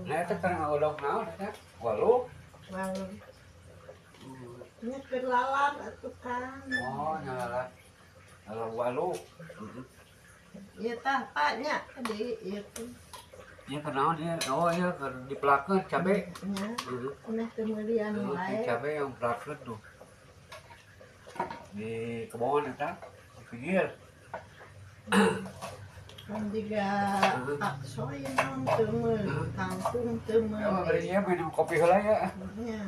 Nah, eta keur ngagodog naon eta? Walu. Walu. Nya keur lalap atuh Kang. Oh, nya lalap. Lalap walu. Ieu tah Pak nya di ieu teh. Ieu keur naon ieu? Oh, ieu keur dipelakeun cabe. Nya. Meh teu meulian wae. Cabe yang pelakeun tuh. Di kebon eta, di pinggir. Kan juga bakso ieu naon teu meuli, kangkung teu meuli. Oh, bari ieu minum kopi heula ya. Nya.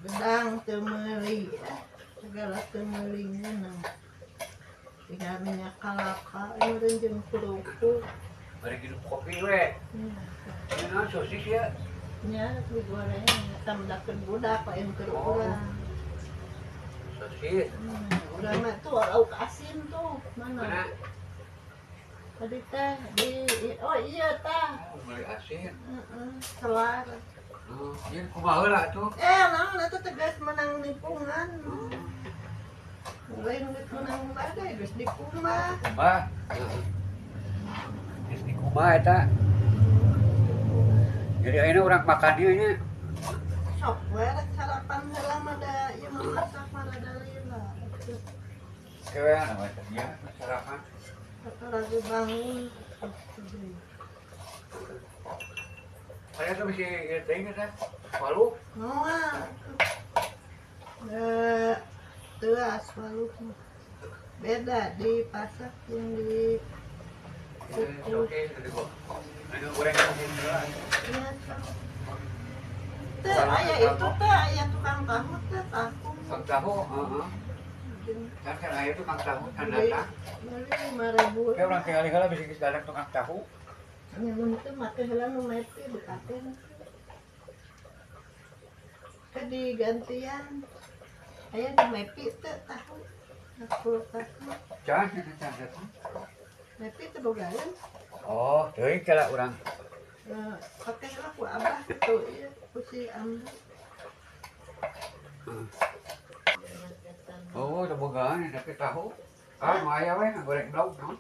Gedang teu meuli, segala teu meuli nya. Tinggal minyak kalapa, meureun jeung kerupuk. Bari minum kopi we. Ieu naon sosis ya? Nya digoreng, eta medakeun budak lain keur urang. Sosis. Urang mah tuh lauk asin tuh, mana? Tadi teh di oh iya tah. Oh, beli asin. Heeh, selar. Oh, ieu kumaha heula atuh? Naon atuh teh geus menang nipungan. Lain geus menang badai geus dikumbah. Kumbah. Geus dikumbah eta. Jadi ayeuna urang makan ieu nya. Sok we rek sarapan heula mah da ieu mah masak mah rada lila. Kewe anu eta nya sarapan. Lagi bangun. Saya tuh bisa ieu teh teh. Walu. Moal. Teuas walu. Beda di pasar yang di oke, aduh goreng heula. Iya. Teh aya itu teh aya tukang tahu teh tahu. Tukang tahu, heeh. Kan kan aya tukang tahu kan datang. Beli 5.000. Kayak urang tinggal heula bisi geus datang tukang tahu. Nya mun teu make heula nu mepi dipake. Ke digantian. Aya di mepi teh tahu. Aku tahu. Can, can datang. Mepi teh bogaeun. Oh, teuing kala urang. Pake heula ku abah tuh ieu ku si Ambu. Oh, teu bogaan tapi tahu. Ah, nu aya we goreng lauk naon.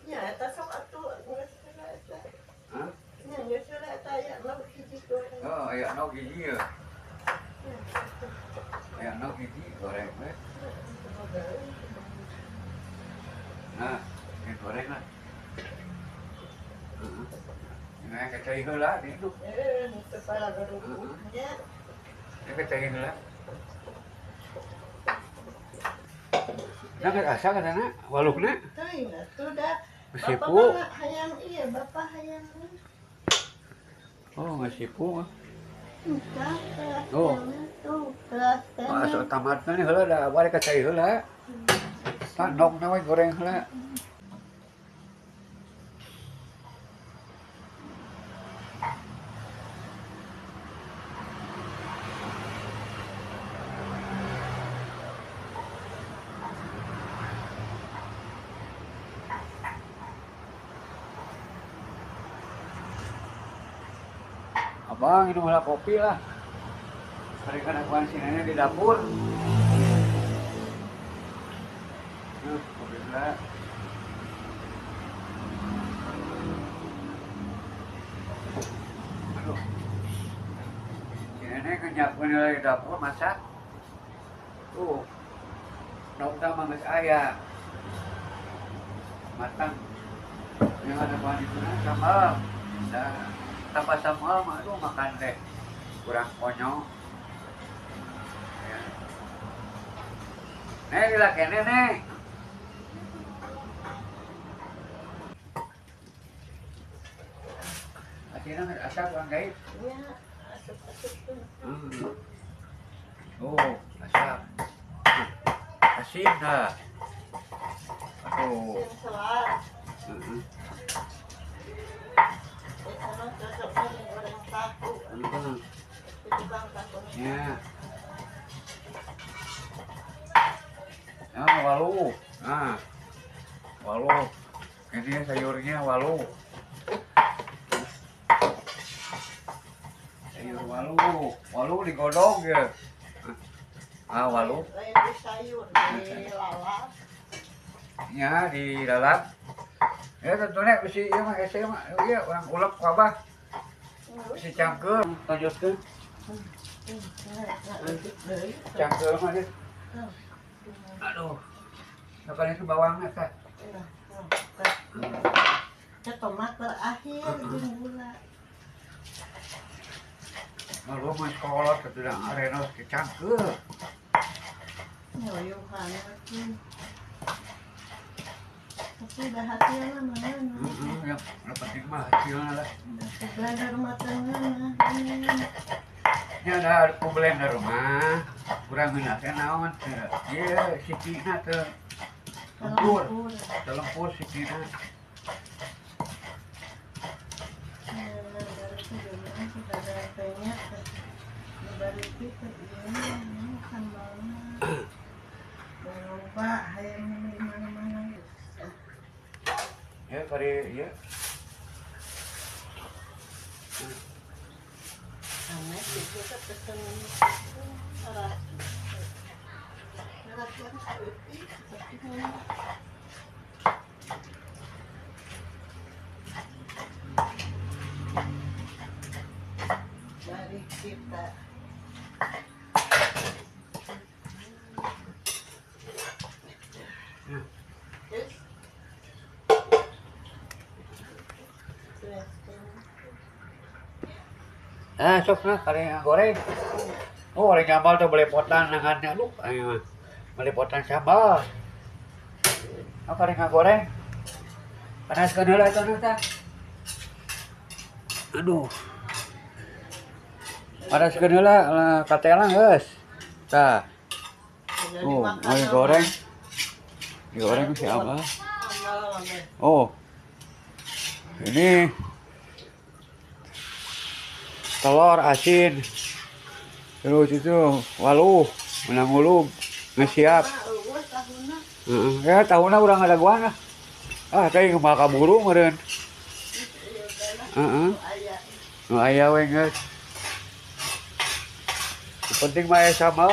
Nya eta sok atuh geus heula eta. Hah? Nya geus heula eta aya lauk hiji goreng. Oh, aya lauk hiji ye. Aya lauk hiji goreng we. Nah, ini goreng lah. Heeh. Ini kecai heula di itu. Teu para gerupuknya. Ini kecai heula. Nah, asa katana walukna? Teuing atuh da. Sipu. Bapak hayang ieu, bapak hayang. Oh, nggak sipu. Entah, oh. Tuh, keras teh. Asa tamatna nih heula da bari kacai heula. Tah ndogna we goreng heula. Abang minum heula kopi lah. Mereka nak si nenek di dapur. Kopi heula. Aduh. Si nenek nyiapkeun heula di dapur masak. Tuh. Ndogna mah geus aya. Matang. Yang ada bahan itu sambal. Dah. Tambah sambal mah aduh makan deh kurang konyol. Ya. Nek lila kene nek. Akhirnya asap kurang gaib. Ya, asap-asap tuh. Oh, asap. Asin dah. Aduh. Asin selar. Ya. Nah, walu. Nah. Walu. Ini sayurnya walu. Sayur walu. Walu digodog ya. Ah, walu. Lain di sayur, dilalap. Ya, dilalap. Ya tentunya bisi ieu mah hese mah ieu urang ulek ku abah. Si cangkeul lanjutkeun. Cangkeul mah deh. Aduh. Nah, itu bawangnya tah. Tomat terakhir jeung gula. Lalu mah sekolah tidak arenos ke cangkeul. Nyoyuhan atuh. Tapi dah hasilna mah. Yang penting mah hasilna lah. Blender mah teh ngeunah. Nya da ku blender mah kurang ngeunah teh naon teh. Ieu sikina teh. Lempur. Lempur sikina. Ya, kari ya. Mari kita. Ah, sok nah, kari goreng. Oh, goreng sambal tuh belepotan nangannya lu. Ayo, belepotan sambal. Oh, kari goreng. Panaskeun heula eta tah. Aduh. Panaskeun heula katela geus. Tah. Oh, mau goreng. Digoreng si Abah. Oh. Ini telur asin. Terus itu waluh, menang ulub, nggak siap. Ya tahunna urang ada guana. Ah, tadi kumaha kaburu meureun. Heeh. Nu aya we geus. Penting mah aya sambal.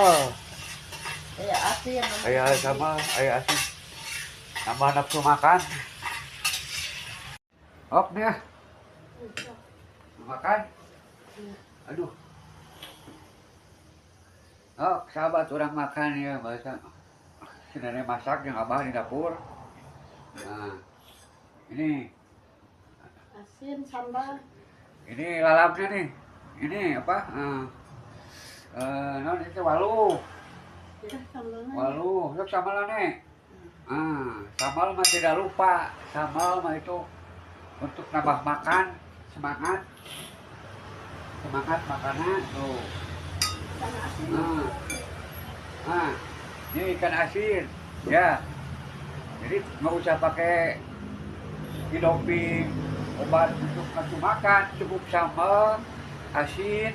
Aya asin. Aya sambal, aya asin. Tambah nafsu makan. Ok nih ah. Makan. Aduh. Oh, sahabat orang makan ya bahasa si nenek masak yang abah di dapur. Nah, ini asin sambal. Ini lalapnya nih. Ini apa? Non itu waluh. Waluh, sok sambal nih. Sambal mah tidak lupa. Sambal mah itu untuk nambah makan, semangat. Semangat makanan tuh. Nah, ini ikan asin, ya. Jadi nggak usah pakai doping, obat untuk nafsu makan, cukup sambal asin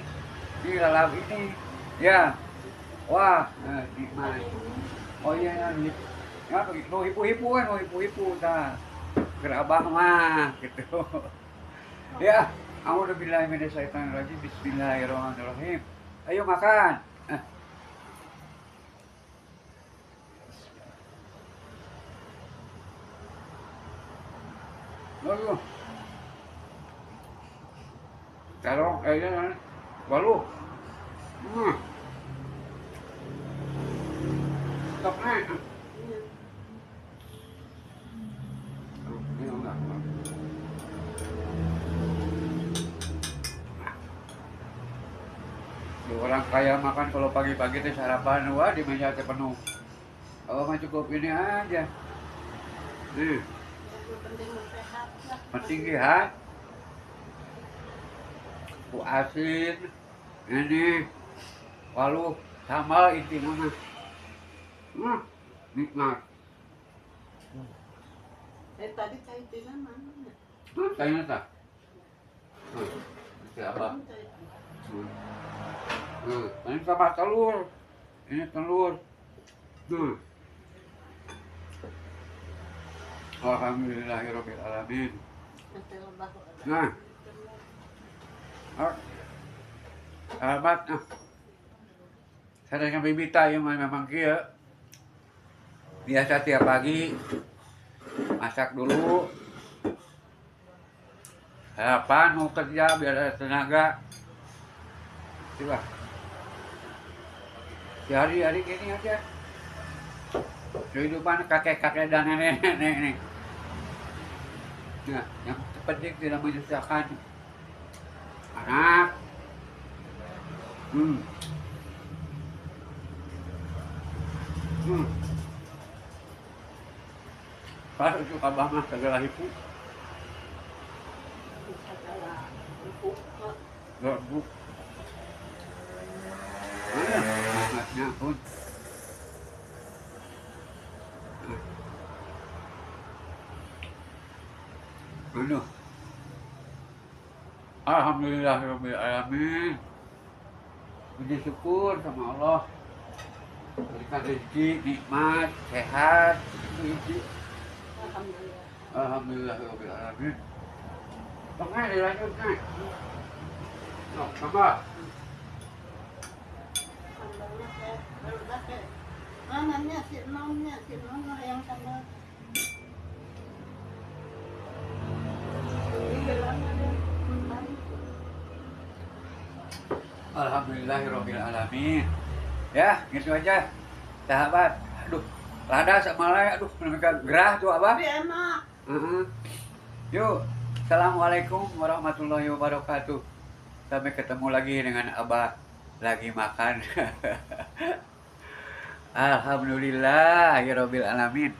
di dalam ini, ya. Wah, nikmat. Oh iya, ya, nu hipu-hipu kan, nu hipu-hipu, nah, gerabah mah, gitu. Ya, a'udzubillahi minasyaitonirrajim, bismillahirrahmanirrahim. Ayo makan. Lalu, terong, waluh. Stop nih. Ini enggak. Orang kaya makan kalau pagi-pagi teh sarapan, wah di meja teh penuh. Kalau mah cukup ini aja. Nih. Penting sehat. Ku asin, ini, waluh, sambal intinya mah. Nikmat. Tadi caitina mana? Caitina tah. Itu apa? Ini sama telur. Ini telur. Alhamdulillahirabbil alamin. Nah. Sahabat, nah. Saya dengan bibita yang memang kieu. Biasa tiap pagi masak dulu. Harapan mau kerja biar ada tenaga. Coba. Ya hari-hari gini aja. Kehidupan kakek-kakek dan nenek-nenek nih. Nah, yang penting tidak menyusahkan anak. Pas itu abah mah segala hipu. Segala hipu. Gabuk. Mana nikmatnya pun. Aduh. Alhamdulillah rabbil alamin. Puji syukur sama Allah. Berikan rezeki, nikmat, sehat, itu inti. Alhamdulillah. Alhamdulillah rabbil alamin. Oke, dilanjut nih. Loh, tambah. Sambalnya kayak baru pakai. Mananya si nongnya, si nong yang sambal. Alhamdulillahirabbil alamin. Ya, gitu aja. Sahabat, aduh, lada sama laya, aduh, mereka gerah tuh abah. Tapi enak. Yuk, assalamualaikum warahmatullahi wabarakatuh. Sampai ketemu lagi dengan abah lagi makan. Alhamdulillah, ya rabbil alamin.